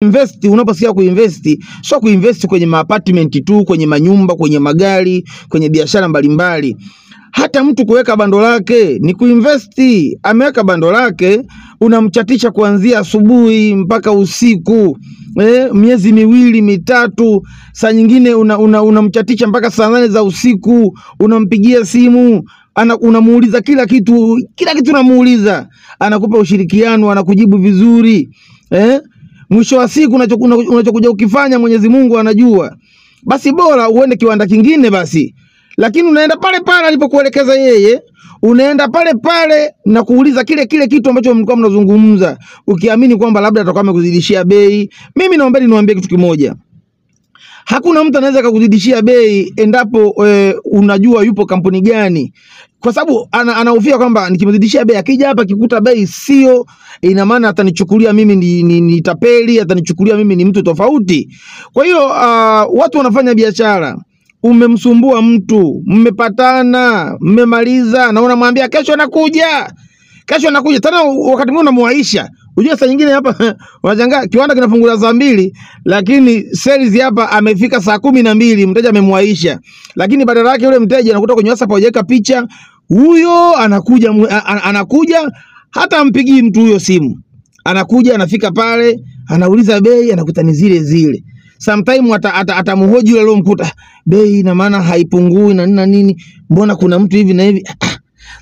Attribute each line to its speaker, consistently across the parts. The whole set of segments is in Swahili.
Speaker 1: Invest, unaposikia kuinvest, sio kuinvest kwenye maapartment tu, kwenye manyumba, kwenye magari, kwenye biashara mbalimbali. Hata mtu kuweka bando lake ni kuinvest. Ameweka bando lake, unamchatisha kuanzia asubuhi mpaka usiku, miezi miwili mitatu, saa nyingine unamchatisha mpaka saa 8 za usiku, unampigia simu, unamuuliza kila kitu, kila kitu unamuuliza, anakupa ushirikiano, anakujibu vizuri. Mwisho wa siku unachokuja ukifanya Mwenyezi Mungu anajua. Basi bora uende kiwanda kingine basi. Lakini unaenda pale pale alipokuelekeza yeye, unaenda pale pale na kuuliza kile kile kitu ambacho mlikuwa mnazungumza, ukiamini kwamba labda atakuwa amekuzidishia bei. Mimi naombeni niwaambie kitu kimoja. Hakuna mtu anaweza kukuzidishia bei endapo unajua yupo kampuni gani. Kwa sababu anahofia kwamba nikimzidishia bei akija hapa akikuta bei sio, ina maana atanichukulia mimi ni tapeli, atanichukulia mimi ni mtu tofauti. Kwa hiyo watu wanafanya biashara, umemsumbua mtu, mmepatana, mmemaliza na unamwambia kesho nakuja. Kesho nakuja. Tena wakati mwingine unamuaisha. Unajua saa nyingine hapa unashangaa kiwanda kinafunguliwa saa 2 lakini sales hapa amefika saa 12, mteja amemuaisha. Lakini badala yake yule mteja anakuta kwenye WhatsApp hajaweka picha, huyo anakuja, anakuja hata ampigii mtu huyo simu. Anakuja anafika pale, anauliza bei, anakuta ni zile zile. Sometime atamhoji yule aliyomkuta, bei ina maana haipungui na nini na nini, mbona kuna mtu hivi na hivi.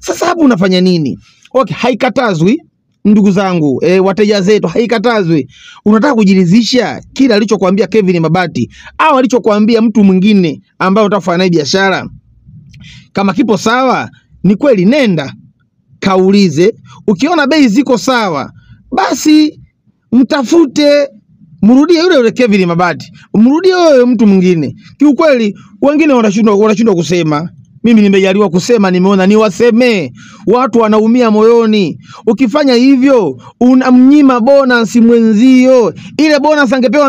Speaker 1: Sasa hapo unafanya nini? Okay, haikatazwi ndugu zangu, wateja zetu, haikatazwi. Unataka kujiridhisha kila alichokuambia Kevin Mabati au alichokuambia mtu mwingine ambaye unataka naye biashara, kama kipo sawa, ni kweli, nenda kaulize. Ukiona bei ziko sawa, basi mtafute, mrudie yule yule Kevin Mabati, mrudie wewe mtu mwingine. Kiukweli wengine wanashindwa kusema. Mimi nimejaliwa kusema, nimeona niwasemee. Watu wanaumia moyoni. Ukifanya hivyo unamnyima bonus mwenzio. Ile bonus angepewa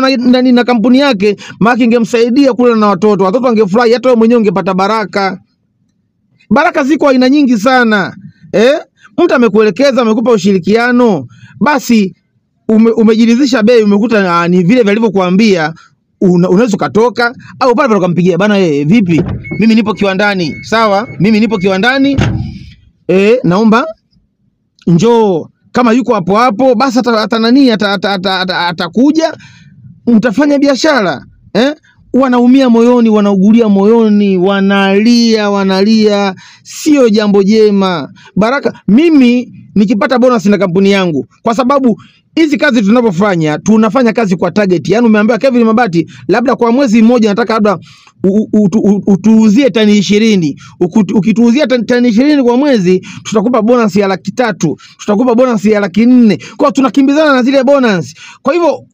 Speaker 1: na kampuni yake, maana ingemsaidia kula na watoto. Watoto wangefurahi, hata wewe mwenyewe ungepata baraka. Baraka ziko aina nyingi sana. Mtu amekuelekeza, amekupa ushirikiano, basi umejiridhisha bei, umekuta ni vile vilivyokuambia. Unaweza ukatoka au pale pale ukampigia, bana vipi? Mimi nipo kiwandani. Sawa? Mimi nipo kiwandani. Naomba njoo. Kama yuko hapo hapo basi atakuja, mtafanya biashara. Wanaumia moyoni, wanaugulia moyoni, wanalia, wanalia. Sio jambo jema. Baraka, mimi nikipata bonus na kampuni yangu, kwa sababu hizi kazi tunapofanya, tunafanya kazi kwa target. Yaani umeambiwa Kevin Mabati, labda kwa mwezi mmoja nataka labda utuuzie tani 20. Ukituuzia tani 20 kwa mwezi, tutakupa bonus ya 300,000, tutakupa bonus ya 400,000. Kwa tunakimbizana na zile bonus. Kwa hivyo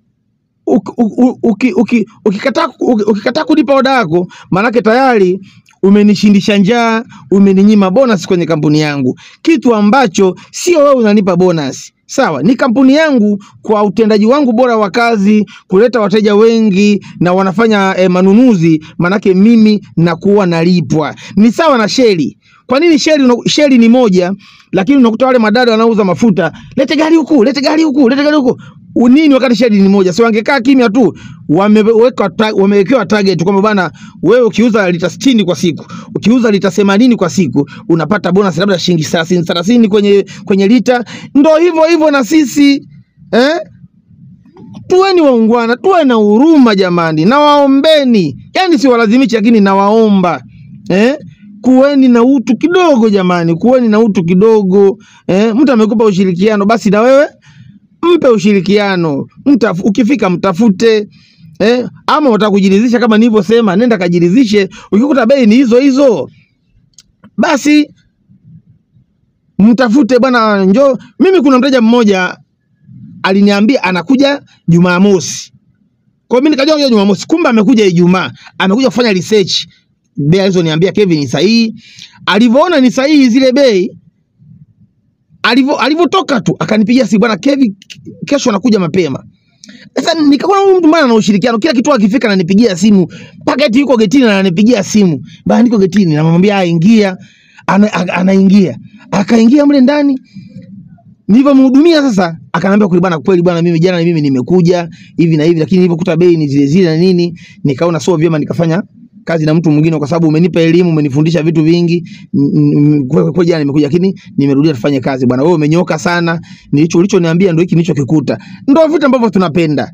Speaker 1: ukikataa kulipa oda yako, maanake tayari umenishindisha njaa, umeninyima bonus kwenye kampuni yangu. Kitu ambacho sio wewe unanipa bonus. Sawa, ni kampuni yangu kwa utendaji wangu bora wa kazi, kuleta wateja wengi na wanafanya manunuzi, manake mimi nakuwa nalipwa. Ni sawa na Shell. Kwa nini Shell ni moja, lakini unakuta wale madada wanauza mafuta, lete gari huku, lete gari huku, lete gari huku. Nini wakati Shell ni moja? Sio wangekaa kimya tu. Wamewekewa target kwamba bana, wewe ukiuza lita 60 kwa siku, ukiuza lita 80 kwa siku, unapata bonus labda shilingi 30 kwenye lita. Ndio hivyo hivyo na sisi. Tuweni waungwana, tuwe na huruma jamani. Na waombeni. Yaani si walazimishi, lakini nawaomba. Kuweni na utu kidogo jamani, kuweni na utu kidogo. Mtu amekupa ushirikiano, basi na wewe mpe ushirikiano. Ukifika mtafute. Ama unataka kujiridhisha kama nilivyosema, nenda kajiridhishe. Ukikuta bei ni hizo hizo, basi mtafute bwana, njoo. Mimi kuna mteja mmoja aliniambia anakuja Jumamosi. Kwa mimi nikajua anakuja Jumamosi, kumbe amekuja Ijumaa. Amekuja kufanya research. Bei alizoniambia Kevin ni sahihi. Alivyoona ni sahihi zile bei, alivyotoka tu akanipigia simu, bwana Kevin kesho anakuja mapema. Sasa nikaona huyu mtu maana ana ushirikiano, kila kitu akifika ananipigia simu, mpaka eti yuko getini na ananipigia simu. Bana niko getini, namwambia ingia, anaingia. Akaingia mle ndani. Nilivyomhudumia sasa, Akaniambia kweli bwana, kweli bwana, mimi jana mimi nimekuja hivi na hivi, lakini nilipokuta bei ni zile zile na nini, nikaona sio vyema nikafanya kazi na mtu mwingine, kwa sababu umenipa elimu, umenifundisha vitu vingi. Kweli jana nimekuja, lakini nimerudia tufanye kazi bwana. Wewe umenyoka sana, nilicho ulichoniambia ndio hiki nilichokikuta. Ndio vitu ambavyo tunapenda.